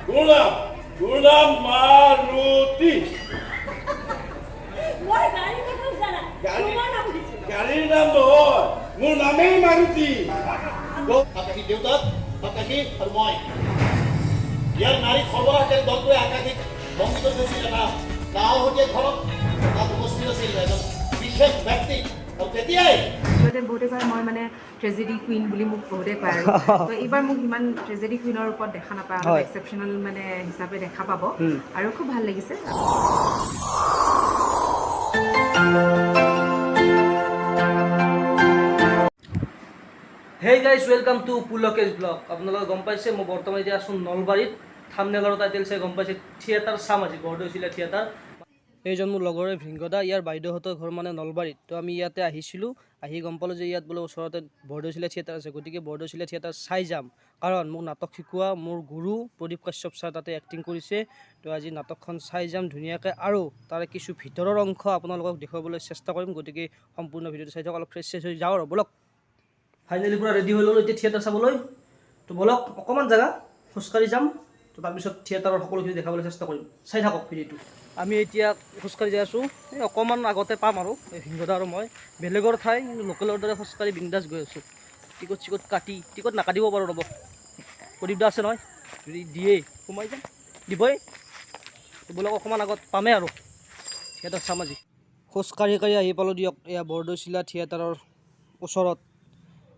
মোৰ নাম মাৰুতি। মই গাড়ীৰ কথা সোধা নাই। গাড়ী তোমাৰ নাম সুধিছো। গাড়ীৰ নাম নহয়, মোৰ নামেই মাৰুতি। আকাশী দেউতাক, আকাশী আৰু মই। ইয়াৰ নাৰী সৰবৰাহকাৰী দলটোৱে আকাশীক বন্দী কৰি থৈছিল এটা নাওহতীয়া ঘৰত। তাত উপস্থিত আছিল এজন বিশেষ ব্যক্তি আৰু তেতিয়াই আচলতে বহুতে কয়, মই মানে ট্ৰেজেডি কুইন বুলি মোক বহুতে কয়। আৰু তো এইবাৰ মোক সিমান ট্ৰেজেডি কুইনৰ ৰূপত দেখা নাপায়, অলপ এক্সেপশ্যনেল মানে হিচাপে দেখা পাব আৰু খুব ভাল লাগিছে। Hey guys, welcome to Pulakesh Vlog. আপোনালোকে গম পাইছে, মই বৰ্তমান এতিয়া আছোঁ নলবাৰীত। থামনেলৰ টাইটেল চাই গম পাইছে, থিয়েটাৰ চাম আজি, বৰদৈচিলা থিয়েটাৰ। এইজন মোৰ লগৰে ভৃংগদা, ইয়াৰ বাইদেউহঁতৰ ঘৰ মানে নলবাৰীত। তো আমি ইয়াতে আহিছিলোঁ, আহি গম পালোঁ যে ইয়াত বোলে ওচৰতে বৰদৈচিলা থিয়েটাৰ আছে। গতিকে বৰদৈচিলা থিয়েটাৰ চাই যাম, কাৰণ মোক নাটক শিকোৱা মোৰ গুৰু প্ৰদীপ কাশ্যপ ছাৰ তাতে এক্টিং কৰিছে। তো আজি নাটকখন চাই যাম ধুনীয়াকৈ আৰু তাৰে কিছু ভিতৰৰ অংশ আপোনালোকক দেখুৱাবলৈ চেষ্টা কৰিম। গতিকে সম্পূৰ্ণ ভিডিঅ'টো চাই থাকক। অলপ ফ্ৰেছ শ্ৰেছ হৈ যাওঁ আৰু ব'লক। ফাইনেলি পূৰা ৰেডি হৈ ল'লোঁ এতিয়া থিয়েটাৰ চাবলৈ। তো ব'লক, অকণমান জেগা খোজকাঢ়ি যাম। তো তাৰপিছত থিয়েটাৰৰ সকলোখিনি দেখাবলৈ চেষ্টা কৰিম। চাই থাকক ভিডিঅ'টো। আমি এতিয়া খোজকাঢ়ি যাই আছোঁ, এই অকণমান আগতে পাম। আৰু এই ভিংগদা আৰু মই বেলেগৰ ঠাই, কিন্তু লোকেলৰ দৰে খোজকাঢ়ি বিন্দাছ গৈ আছোঁ। টিকট চিকট কাটি, টিকট নাকাটিব পাৰোঁ, ৰ'ব, প্ৰদীপ দা আছে নহয়, যদি দিয়ে সোমাই যাম, দিবই। তো ব'লক, অকণমান আগত পামেই আৰু, থিয়েটাৰ চাম আজি। খোজকাঢ়ি কাঢ়ি আহি পালোঁ দিয়ক এয়া বৰদৈচিলা থিয়েটাৰৰ ওচৰত।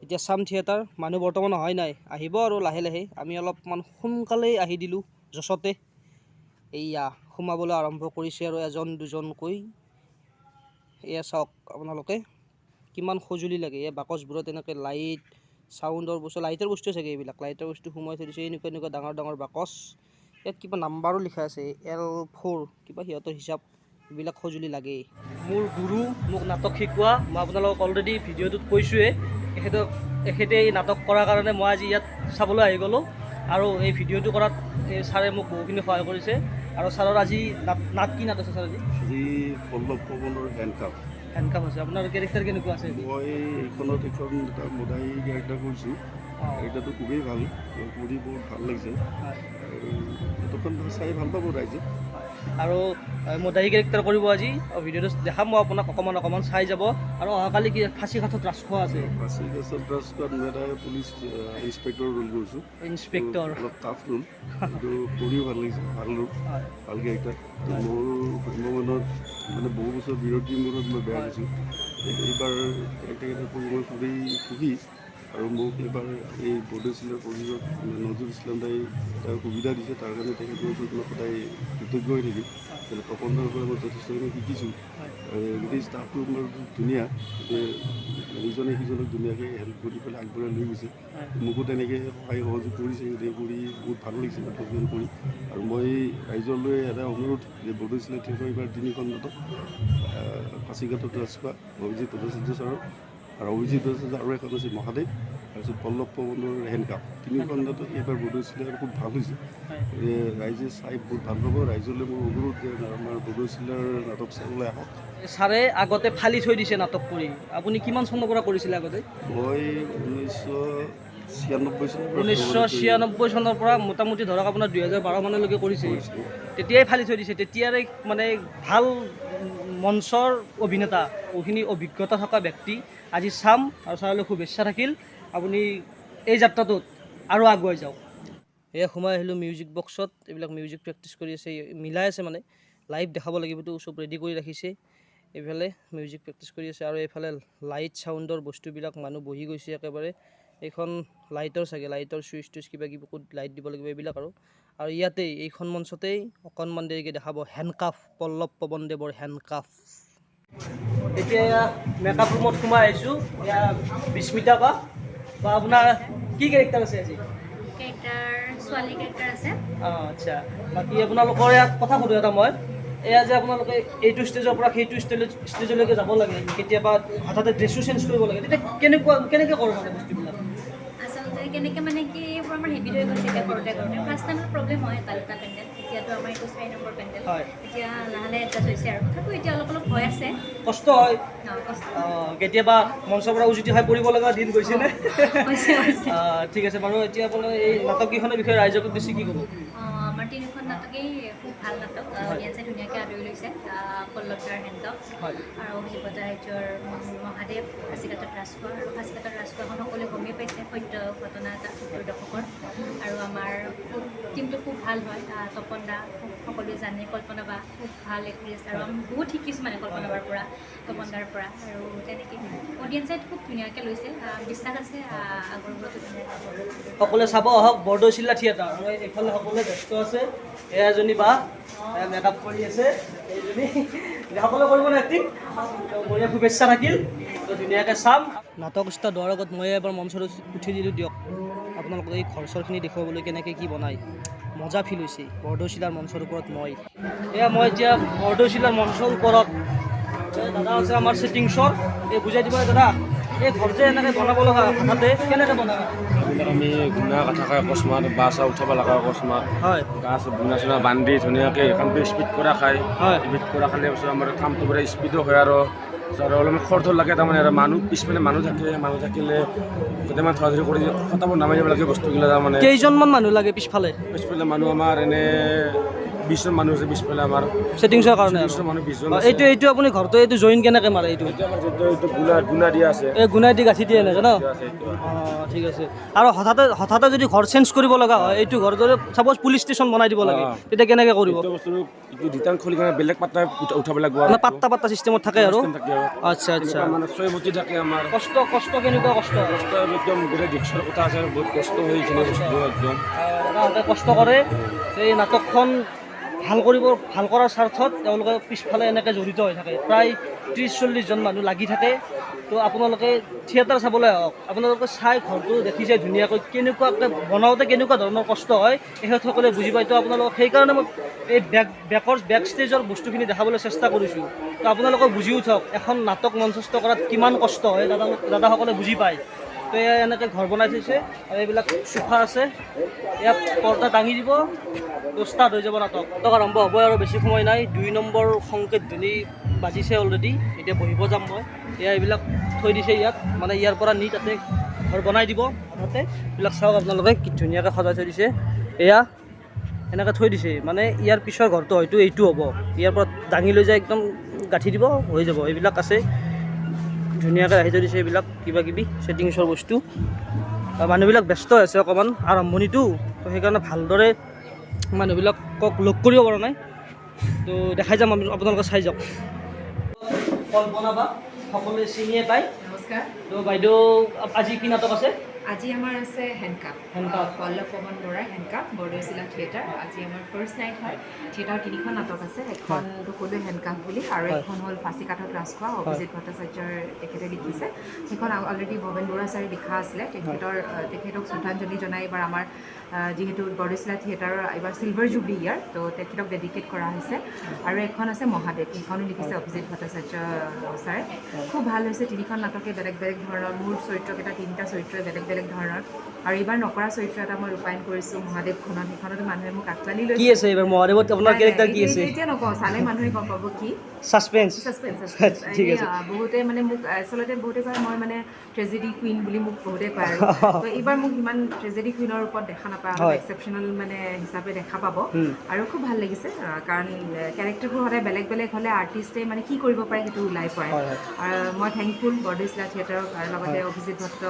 এতিয়া চাম থিয়েটাৰ। মানুহ বৰ্তমান অহাই নাই, আহিব আৰু লাহে লাহে। আমি অলপমান সোনকালেই আহি দিলোঁ যচতে। এইয়া সোমাবলৈ আৰম্ভ কৰিছে আৰু এজন দুজনকৈ। এয়া চাওক আপোনালোকে, কিমান সঁজুলি লাগে। এই বাকচবোৰত এনেকৈ লাইট, চাউণ্ডৰ বস্তু, লাইটৰ বস্তু চাগে এইবিলাক, লাইটৰ বস্তু সোমাই থৈ দিছে। এনেকুৱা এনেকুৱা ডাঙৰ ডাঙৰ বাকচ। ইয়াত কিবা নাম্বাৰো লিখা আছে, এল 4, কিবা সিহঁতৰ হিচাপ। এইবিলাক সঁজুলি লাগেই। মোৰ গুৰু, মোক নাটক শিকোৱা, মই আপোনালোকক অলৰেডি ভিডিঅ'টোত কৈছোঁৱেই, এখেতে এই নাটক কৰাৰ কাৰণে মই আজি ইয়াত চাবলৈ আহি গ'লোঁ। আৰু এই ভিডিঅ'টো কৰাত এই ছাৰে মোক বহুখিনি সহায় কৰিছে। আৰু ছাৰৰ আজি নাট নাট কি নাট আছে ছাৰ আজি? আজি পল্লৱ পৱনৰ হেণ্ডকাপ। হেণ্ডকাপ আছে। আপোনাৰ কেৰেক্টাৰ কেনেকুৱা আছে? মই এইখনত এটা মদাহী কেৰেক্টাৰ কৰিছোঁ। কেৰেক্টাৰটো খুবেই ভাল কৰি, বহুত ভাল লাগিছে। আৰু নাটকখন চাই ভাল পাব ৰাইজে। আৰু মদাহী কেৰেক্টাৰ কৰিব আজি। ভিডিঅ'টো দেখাম মই আপোনাক অকণমান অকণমান, চাই যাব। আৰু অহাকালি কি ফাঁচী কাঠত ৰাজখোৱা আছে? ফাঁচী কাঠত ৰাজখোৱাত মই এটা পুলিচ ইনস্পেক্টৰ ৰোল কৰিছোঁ। ইনস্পেক্টৰ। অলপ টাফ ৰোল, কিন্তু কৰিও ভাল লাগিছে। ভাল ৰোল, ভাল কেৰেক্টাৰ। মোৰ ভ্ৰাম্যমাণত মানে বহু বছৰ বিৰতিৰ মূৰত মই বেয়া হৈছোঁ। এইবাৰ কেৰেক্টাৰকেইটা কৰি মই খুবেই সুখী। আৰু মোক এইবাৰ এই বৰদৈচিলাৰ প্ৰযোজক নজৰুল ইছলাম দাই এটা সুবিধা দিছে, তাৰ কাৰণে তেখেতৰ ওচৰত মই সদায় কৃতজ্ঞ হৈ থাকিম। কিন্তু তপন দাৰ পৰা মই যথেষ্টখিনি শিকিছোঁ। গোটেই ষ্টাফটো মোৰ ধুনীয়া, গোটেই ইজনে সিজনক ধুনীয়াকৈ হেল্প কৰি পেলাই আগবঢ়াই লৈ গৈছে। মোকো তেনেকৈ সহায় সহযোগ কৰিছে। গোটেই কৰি বহুত ভাল লাগিছে নাটকখন কৰি। আৰু মই ৰাইজলৈ এটা অনুৰোধ যে বৰদৈচিলা থিয়েটাৰ এইবাৰ তিনিখন নাটক, ফাঁচীকাঠত ৰাজখোৱা অভিজিত ভট্টাচাৰ্য ছাৰৰ, আৰু অভিজিত ভট্টাচাৰ্য আৰু এখন আছে মহাদেৱ, তাৰপিছত পল্লৱ পৱনৰ হেণ্ডকাপ, তিনিখন নাটক এইবাৰ বৰদৈচিলাৰ খুব ভাল হৈছে। গতিকে ৰাইজে চাই বহুত ভাল পাব। ৰাইজলৈ মোৰ অনুৰোধ যে আমাৰ বৰদৈচিলাৰ নাটক চাবলৈ আহক। ছাৰে আগতে ফালি থৈ দিছে নাটক কৰি। আপুনি কিমান চনৰ পৰা কৰিছিলে আগতে? মই 1996 চনৰ পৰা। 1996 চনৰ পৰা, মোটামুটি ধৰক আপোনাৰ 2012 মানলৈকে কৰিছে। তেতিয়াই ফালি থৈ দিছে। তেতিয়াৰে মানে ভাল মঞ্চৰ অভিনেতা, বহুখিনি অভিজ্ঞতা থকা ব্যক্তি। আজি চাম আৰু ছাৰলৈ শুভেচ্ছা থাকিল, আপুনি এই যাত্ৰাটোত আৰু আগুৱাই যাওক। এয়া সোমাই আহিলোঁ মিউজিক বক্সত। এইবিলাক মিউজিক প্ৰেক্টিচ কৰি আছে, মিলাই আছে, মানে লাইভ দেখাব লাগিবতো, চব ৰেডি কৰি ৰাখিছে। এইফালে মিউজিক প্ৰেক্টিচ কৰি আছে আৰু এইফালে লাইট চাউণ্ডৰ বস্তুবিলাক, মানুহ বহি গৈছে একেবাৰে। এইখন লাইটৰ চাগে, লাইটৰ চুইচ টুইচ কিবা কিবি, ক'ত লাইট দিব লাগিব এইবিলাক। আৰু আৰু ইয়াতেই এইখন মঞ্চতেই অকণমান দেৰিকৈ দেখাব হেণ্ডকাফ, পল্লৱ পৱনদেৱৰ হেণ্ডকাফ। এতিয়া মেকআপ ৰুমত সোমাই আহিছোঁ। এয়া বিস্মিতা বা বা আপোনাৰ কি কেৰেক্টাৰ আছে আজি? কেৰেক্টাৰ, ছোৱালী কেৰেক্টাৰ আছে। অঁ, আচ্ছা। বাকী আপোনালোকৰ ইয়াত কথা সোধোঁ এটা মই। এয়া যে আপোনালোকে এইটো ষ্টেজৰ পৰা সেইটো ষ্টেজলৈকে যাব লাগে, কেতিয়াবা হঠাতে ড্ৰেছো চেঞ্জ কৰিব লাগে, তেতিয়া কেনেকৈ কৰে মানে বস্তুবিলাক? আচলতে কেনেকৈ মানে কি, এইবোৰ আমাৰ হেবিট হৈ গৈছে এতিয়া কৰোঁতে কৰোঁতে। ফাৰ্ষ্ট টাইমত প্ৰব্লেম হয়, এটা দুটা পেণ্ডেল। এতিয়াতো আমাৰ এইটো 4 নম্বৰ পেণ্ডেল। এতিয়া লাহে লাহে এডজাষ্ট হৈছে আৰু তথাপিও এতিয়া অলপ অলপ ভয় আছে। কষ্ট হয়? কষ্ট। অঁ, কেতিয়াবা মঞ্চৰ পৰা উজুতি খাই পৰিব লগা দিন গৈছেনে? হৈছে, হৈছে। ঠিক আছে বাৰু। এতিয়া আপোনাৰ এই নাটককেইখনৰ বিষয়ে ৰাইজক উদ্দেশ্যি কি ক'ব? আমাৰ আমাৰ তিনিখন নাটকেই খুব ভাল নাটক। অডিয়েঞ্চে ধুনীয়াকৈ আদৰি লৈছে। পল্লৱদাৰ হেণ্ডকাপ আৰু অভিজিত ভট্টাচাৰ্যৰ মহাদেৱ, ফাঁচিকাঠত ৰাজখোৱা। আৰু ফাঁচিকাঠত ৰাজখোৱাখন সকলোৱে গমেই পাইছে, সত্য ঘটনা এটা 70 দশকৰ। আৰু আমাৰ খুব টীমটো খুব ভাল হয়। তপন দা খুব সকলোৱে জানে, কল্পনা বা খুব ভাল এক্ট্ৰেছ আৰু আমি বহুত শিকিছোঁ মানে কল্পনা বাৰ পৰা, তপন দাৰ পৰা। আৰু তেনেকৈ অডিয়েঞ্চে খুব ধুনীয়াকৈ লৈছে। বিশ্বাস আছে আগৰবোৰতো ধুনীয়াকৈ হ'ব। সকলোৱে চাব আহক বৰদৈচিলা থিয়েটাৰ। আৰু এইফালে সকলোৱে ব্যস্ত আছে। এয়া এজনী বা মেকআপ কৰি আছে, এইজনী সকলোৱে কৰিব ন এক্টিং। তো বঢ়িয়া, শুভেচ্ছা থাকিল। তো ধুনীয়াকৈ চাম। নাটক ষ্টাৰ্ট হোৱাৰ আগত মই এবাৰ মঞ্চত উঠি দিলোঁ দিয়ক আপোনালোকক এই ঘৰ চৰখিনি দেখুৱাবলৈ, কেনেকৈ কি বনায়। মজা ফিল হৈছে বৰদৈচিলাৰ মঞ্চৰ ওপৰত মই। এয়া মই এতিয়া বৰদৈচিলাৰ মঞ্চৰ ওপৰত। এই দাদা আছে আমাৰ ছেটিংছৰ, এই বুজাই দিব। দাদা, এই ঘৰ যে এনেকৈ বনাব লগা হয় হঠাতে, কেনেকৈ বনাব? এইবিলাক আমি গুণা কাঠা খাই অকস্মাত বাঁহ চাহ উঠাব লগা অকস্মাত গাছ গুণা চুনা বান্ধি ধুনীয়াকৈ কামটো স্পীড কৰা খায়। স্পীড কৰা খালে পিছত আমাৰ কামটো পুৰা স্পীডো হয় আৰু আৰু অলপমান খৰধৰ লাগে তাৰমানে। আৰু মানুহ পিছফালে মানুহ থাকে, মানুহ থাকিলে গোটেই মানে ধৰা ধৰি কৰি ফটাফট নামাই দিব লাগে বস্তুগিলা তাৰমানে। কেইজনমান মানুহ লাগে পিছফালে? পিছফালে মানুহ আমাৰ এনে 20জন মানুহ আছে পিছফালে আমাৰ। ছেটিংছৰ কাৰণে আৰু? 20জন মানুহ, 20জন। এইটো আপুনি ঘৰটো এইটো জইন কেনেকৈ মাৰে এইটো? এইটো আমাৰ যিটো এইটো গুণা গুণা দিয়া আছে। এই গুণাই দি গাঁঠি দিয়ে এনেকৈ ন? দিয়া আছে এইটো। অঁ, ঠিক আছে। আৰু হঠাতে হঠাতে যদি ঘৰ চেঞ্জ কৰিব লগা হয়, এইটো ঘৰ যদি ছাপ'জ পুলিচ ষ্টেচন বনাই দিব লাগে, তেতিয়া কেনেকৈ কৰিব? এইটো বস্তুটো এইটো ৰিটাৰ্ণ খুলি কেনে বেলেগ পাত্তা উঠাব লাগিব আৰু। মানে পাত্তা পাত্তা চিষ্টেমত থাকে আৰু? System থাকে আৰু। আচ্ছা। এনেকুৱা মানে ছয়মুঠি থাকে আমাৰ। কষ্ট কেনেকুৱা কষ্ট? কষ্ট একদম গোটেই ৰিক্সৰ কথা আছে আৰু বহুত কষ্ট হয় এইখিনি বস্তু একদম। দাদাহঁতে কষ্ট কৰে। এই নাটকখন ভাল কৰিব, ভাল কৰাৰ স্বাৰ্থত তেওঁলোকে পিছফালে এনেকৈ জড়িত হৈ থাকে। প্ৰায় 30-40জন মানুহ লাগি থাকে। তো আপোনালোকে থিয়েটাৰ চাবলৈ আহক। আপোনালোকে চাই ঘৰটো দেখি যায় ধুনীয়াকৈ কেনেকুৱাকৈ বনাওঁতে কেনেকুৱা ধৰণৰ কষ্ট হয়, তেখেতসকলে বুজি পায়। তো আপোনালোকক সেইকাৰণে মই এই বেক ষ্টেজৰ বস্তুখিনি দেখাবলৈ চেষ্টা কৰিছোঁ। তো আপোনালোকে বুজি উঠক এখন নাটক মঞ্চস্থ কৰাত কিমান কষ্ট হয়, দাদাসকলে বুজি পায়। তো এয়া এনেকৈ ঘৰ বনাই থৈছে আৰু এইবিলাক চোফা আছে। ইয়াত পৰ্দা দাঙি দিব, তো ষ্টাৰ্ট হৈ যাব নাটক। নাটক আৰম্ভ হ'বই আৰু বেছি সময় নাই। 2 নম্বৰ সংকেত ধ্বনি বাজিছে অলৰেডি। এতিয়া বহিব যাম মই। এয়া এইবিলাক থৈ দিছে ইয়াত, মানে ইয়াৰ পৰা নি তাতে ঘৰ বনাই দিব হঠাতে। এইবিলাক চাওক আপোনালোকে কি ধুনীয়াকৈ সজাই থৈ দিছে। এয়া এনেকৈ থৈ দিছে, মানে ইয়াৰ পিছৰ ঘৰটো হয়তো এইটো হ'ব। ইয়াৰ পৰা দাঙি লৈ যায়, একদম গাঁঠি দিব, হৈ যাব। এইবিলাক আছে, ধুনীয়াকৈ ৰাখি থৈ দিছে এইবিলাক কিবা কিবি ছেটিংছৰ বস্তু। আৰু মানুহবিলাক ব্যস্ত হৈ আছে অকণমান, আৰম্ভণিটো তো সেইকাৰণে ভালদৰে মানুহবিলাকক লগ কৰিব পৰা নাই। তো দেখাই যাম, আপোনালোকে চাই যাওক। কল্পনা বা সকলোৱে চিনিয়ে পায়। নমস্কাৰ। তো বাইদেউ, আজি কি নাটক আছে? আজি আমাৰ আছে হেণ্ডকাপ। হেণ্ডকাপ। পল্লৱ পৱন বৰাৰ হেণ্ডকাপ, বৰদৈচিলা থিয়েটাৰ। আজি আমাৰ ফাৰ্ষ্ট নাইট হয়। থিয়েটাৰ তিনিখন নাটক আছে। এখন ক'লোৱে হেণ্ডকাপ বুলি আৰু এখন হ'ল ফাঁচি কাঠত ৰাজখোৱা, অভিজিত ভট্টাচাৰ্যৰ, তেখেতে লিখিছে। সেইখন অলৰেডি ভৱেন বৰুৱা ছাৰে লিখা আছিলে। তেখেতক শ্ৰদ্ধাঞ্জলি জনাই এইবাৰ আমাৰ যিহেতু বৰদৈচিলা থিয়েটাৰৰ এইবাৰ চিলভাৰ জুবলি ইয়াৰ, তো তেখেতক ডেডিকেট কৰা হৈছে। আৰু এখন আছে মহাদেৱ, সেইখনো লিখিছে অভিজিত ভট্টাচাৰ্য ছাৰে। খুব ভাল হৈছে তিনিখন নাটকে, বেলেগ বেলেগ ধৰণৰ। মোৰ চৰিত্ৰকেইটা, তিনিটা চৰিত্ৰই বেলেগ বেলেগ ধৰণৰ। আৰু এইবাৰ নকৰা চৰিত্ৰ এটা মই ৰূপায়ণ কৰিছোঁ মহাদেৱখনত। সেইখনতো মানুহে মোক আঁকোৱালি কি লৈছে। আছে এইবাৰ মহাদেৱত আপোনাৰ নাই, কেৰেক্টাৰ নাই, কি আছে? এতিয়া নকওঁ, চালে মানুহে গম পাব কি। ছাছপেন্স। ছাছপেন্স। ঠিক আছে। বহুতে মানে মোক আচলতে বহুতে কয় মই মানে ট্ৰেজেডি কুইন বুলি মোক বহুতে কয় আৰু। তো এইবাৰ মোক সিমান ট্ৰেজেডি কুইনৰ ৰূপত দেখা নাপায়, অলপ এক্সেপশ্যনেল মানে হিচাপে দেখা পাব। আৰু খুব ভাল লাগিছে, কাৰণ কেৰেক্টাৰবোৰ সদায় বেলেগ বেলেগ হ'লে আৰ্টিষ্টে মানে কি কৰিব পাৰে সেইটো ওলাই পৰে। হয় হয় আৰু মই থেংকফুল বৰদৈচিলা থিয়েটাৰক আৰু লগতে অভিজিত ভট্ট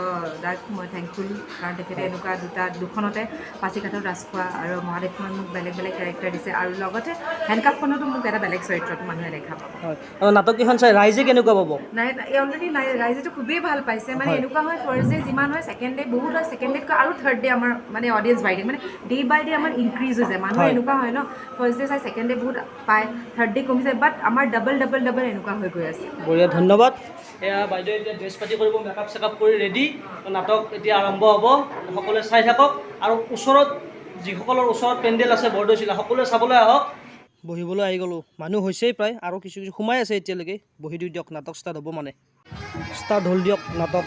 দাক মই থেংকফুল, কাৰণ তেখেতে এনেকুৱা দুখনতে পাচিঘাটত ৰাজখোৱা আৰু মহাদেৱখনত মোক বেলেগ বেলেগ কেৰেক্টাৰ দিছে আৰু লগতে হেণ্ডকাফখনতো মোক এটা বেলেগ চৰিত্ৰত মানুহে দেখা পাব। হয়, আৰু নাটককেইখন চাই ৰাইজে কেনেকুৱা পাব? নাই, অলৰেডি নাই, ৰাইজেতো খুবেই ভাল পাইছে। মানে এনেকুৱা হয়, ফাৰ্ষ্ট ডে যিমান হয়, ছেকেণ্ড ডে বহুত হয়, ছেকেণ্ড ডেতকৈ আৰু থাৰ্ড ডে আমাৰ মানে অডিয়েঞ্চ বাঢ়ি থাকে। মানে ডে বাই ডে আমাৰ ইনক্ৰিজ হৈ যায়। মানুহে এনেকুৱা হয় ন, ফাৰ্ষ্ট ডে চাই ছেকেণ্ড ডে বহুত পায়, থাৰ্ড ডে কমি যায়, বাট আমাৰ ডাবল ডাবল ডাবল এনেকুৱা হৈ গৈ আছে। বঢ়িয়া, ধন্যবাদ। এয়া বাইদেউ এতিয়া ড্ৰেছ পাতি কৰিব, মেকআপ চেকআপ কৰি ৰেডি। নাটক এতিয়া আৰম্ভ হ'ব, সকলোৱে চাই থাকক। আৰু ওচৰত যিসকলৰ ওচৰত পেণ্ডেল আছে বৰদৈচিলা, সকলোৱে চাবলৈ আহক। বহিবলৈ আহি গ'লোঁ, মানুহ হৈছেই প্ৰায় আৰু কিছু কিছু সোমাই আছে এতিয়ালৈকে। বহি দিওঁ দিয়ক, নাটক ষ্টাৰ্ট হ'ব, মানে ষ্টাৰ্ট হ'ল দিয়ক নাটক।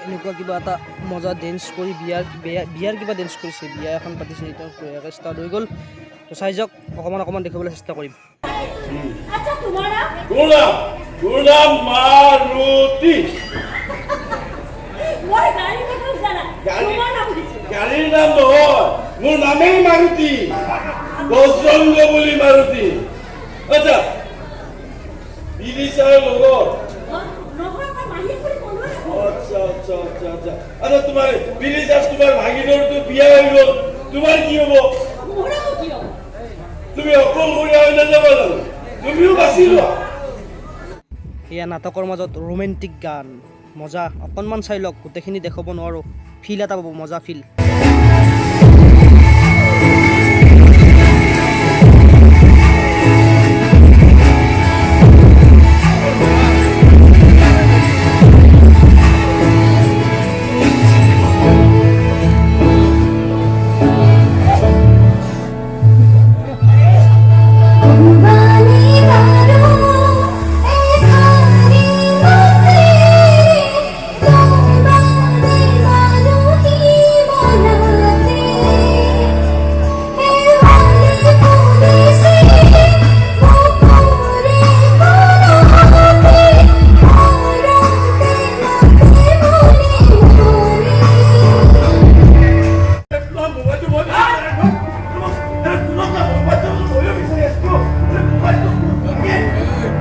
এনেকুৱা কিবা এটা মজা ডেন্স কৰি বিয়াৰ বিয়া বিয়াৰ কিবা ডেন্স কৰিছে, বিয়া এখন পাতিছে এতিয়া, বঢ়িয়াকৈ ষ্টাৰ্ট হৈ গ'ল। তো চাই যাওক, অকণমান অকণমান দেখাবলৈ চেষ্টা কৰিম। আচ্ছা, তোমাৰা গুণাম গুণাম মাৰুতি। মই গাড়ী কথা জানা? গাড়ী তোমাৰ নাম সুধিছো। গাড়ীৰ নাম নহয়, মোৰ নামেই মাৰুতি। বজৰংগ বুলি মাৰুতি। আচ্ছা, বিদিশাৰ লগত। আচ্ছা আচ্ছা আচ্ছা আচ্ছা আচ্ছা, তোমাৰ বিদিশা, তোমাৰ ভাগিনৰতো বিয়া হৈ গ'ল, তোমাৰ কি হ'ব? তুমি অকলশৰীয়া হৈ নাযাবা জানো? তুমিও বাচি লোৱা। এয়া নাটকৰ মাজত ৰোমেণ্টিক গান, মজা। অকণমান চাই লওক, গোটেইখিনি দেখুৱাব নোৱাৰোঁ। ফিল এটা পাব, মজা ফিল। তোমাৰ মোবাইলটো মই বিচাৰি আছো। তোমাক মোবাইলটো ময়ো বিচাৰি আছো। মোবাইলটো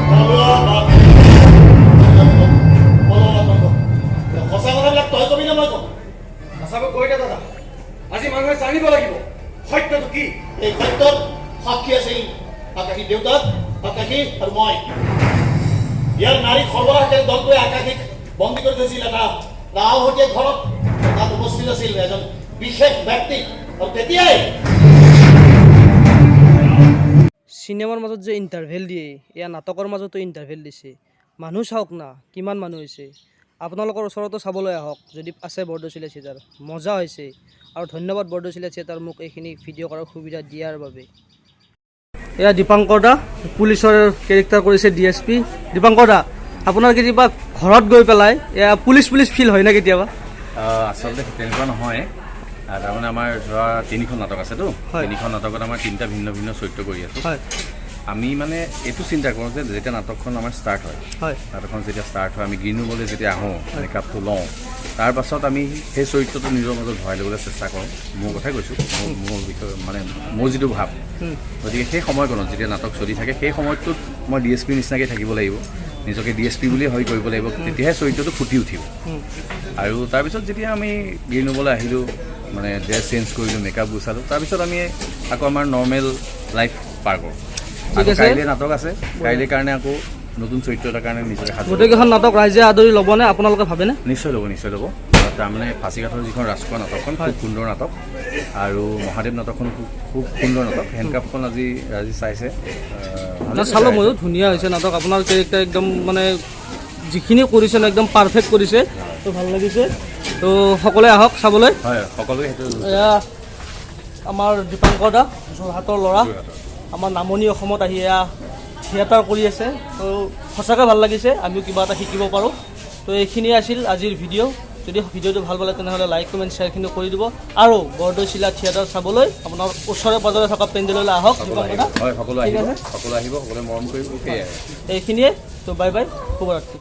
পলোৱা বাপ। পলোৱা বাপ। সঁচা কথাবিলাক তই কবি নে মই কম? সঁচাকৈ কৈ দে দাদা, আজি মানুহে জানিব লাগিব সত্যটো কি। এই সত্যত সাক্ষী আছিল আকাশী দেউতাক, আকাশী আৰু মই। ইয়াৰ নাৰী সৰবৰাহকাৰী দলটোৱে আকাশীক বন্দী কৰি থৈছিল এটা নাওহতীয়া ঘৰত। তাত উপস্থিত আছিল এজন বিশেষ ব্যক্তি আৰু তেতিয়াই চিনেমাৰ মাজত যে ইণ্টাৰভেল দিয়ে, এয়া নাটকৰ মাজতো ইণ্টাৰভেল দিছে। মানুহ চাওক না, কিমান মানুহ হৈছে। আপোনালোকৰ ওচৰতো চাবলৈ আহক যদি আছে বৰদৈচিলা থিয়েটাৰ, মজা হৈছে। আৰু ধন্যবাদ বৰদৈচিলা থিয়েটাৰ, মোক এইখিনি ভিডিঅ' কৰাৰ সুবিধা দিয়াৰ বাবে। এয়া দীপাংকৰ দা, পুলিচৰ কেৰেক্টাৰ কৰিছে, ডিএছপি। দীপাংকৰ দা, আপোনাৰ কেতিয়াবা ঘৰত গৈ পেলাই এয়া পুলিচ পুলিচ ফিল হয় নে কেতিয়াবা? আচলতে তেনেকুৱা নহয়। তাৰমানে আমাৰ ধৰা তিনিখন নাটক আছেতো। তিনিখন নাটকত আমাৰ তিনিটা ভিন্ন ভিন্ন চৰিত্ৰ কৰি আছোঁ। আমি মানে এইটো চিন্তা কৰোঁ যে যেতিয়া নাটকখন আমাৰ ষ্টাৰ্ট হয়, নাটকখন যেতিয়া ষ্টাৰ্ট হয়, আমি গ্ৰীণ ৰুমলৈ যেতিয়া আহোঁ, মেকআপটো লওঁ, তাৰপাছত আমি সেই চৰিত্ৰটো নিজৰ মাজত ভৰাই ল'বলৈ চেষ্টা কৰোঁ। মোৰ কথাই কৈছোঁ, মোৰ বিষয়ে, মানে মোৰ যিটো ভাৱ। গতিকে সেই সময়কণত যেতিয়া নাটক চলি থাকে, সেই সময়টোত মই ডিএছপি নিচিনাকৈ থাকিব লাগিব, নিজকে ডিএছপি বুলিয়ে হয় কৰিব লাগিব, তেতিয়াহে চৰিত্ৰটো ফুটি উঠিব। আৰু তাৰপিছত যেতিয়া আমি গ্ৰীণ ৰুমলৈ আহিলোঁ, মানে ড্ৰেছ চেঞ্জ কৰিলোঁ, মেকআপ গুচালোঁ, তাৰপিছত আমি আকৌ আমাৰ নৰ্মেল লাইফ পাৰ কৰোঁ। ঠিক আকৌ আছে। কাইলৈ নাটক আছে, কাইলৈ কাৰণে আকৌ নতুন চৰিত্ৰ এটাৰ কাৰণে নিজকে সাজু। গোটেইকেইখন নাটক ৰাইজে আদৰি ল'বনে, আপোনালোকে ভাবেনে? নিশ্চয় ল'ব, নিশ্চয় ল'ব। তাৰমানে ফাঁচীকাঠৰ যিখন ৰাজখোৱা নাটকখন খুব সুন্দৰ নাটক আৰু মহাদেৱ নাটকখন খুব খুব সুন্দৰ নাটক। হেণ্ডকাফখন আজি আজি চাইছে, ভালে। চালোঁ ময়ো, ধুনীয়া হৈছে নাটক। আপোনাৰ কেৰেক্টাৰ একদম মানে যিখিনি কৰিছে ন, একদম পাৰফেক্ট কৰিছে, তো ভাল লাগিছে। তো সকলোৱে আহক চাবলৈ। হয়, সকলোৱে সেইটো। এয়া আমাৰ দীপাংকৰ দা, যোৰহাটৰ ল'ৰা, আমাৰ নামনি অসমত আহি এয়া থিয়েটাৰ কৰি আছে। তো সঁচাকৈ ভাল লাগিছে, আমিও কিবা এটা শিকিব পাৰোঁ। তো এইখিনিয়ে আছিল আজিৰ ভিডিঅ'। যদি ভিডিঅ'টো ভাল পালে, তেনেহ'লে লাইক, কমেণ্ট, শ্বেয়াৰখিনি কৰি দিব আৰু বৰদৈচিলা থিয়েটাৰ চাবলৈ আপোনাৰ ওচৰে পাজৰে থকা পেণ্ডেললৈ আহক। দীপাংকৰ দা। হয়, সকলো ঠিক আহিব। আছে। সকলো আহিব, সকলোৱে মৰম কৰিব, সেয়াই। এইখিনিয়ে। তো বাই বাই, শুভৰাত্ৰি।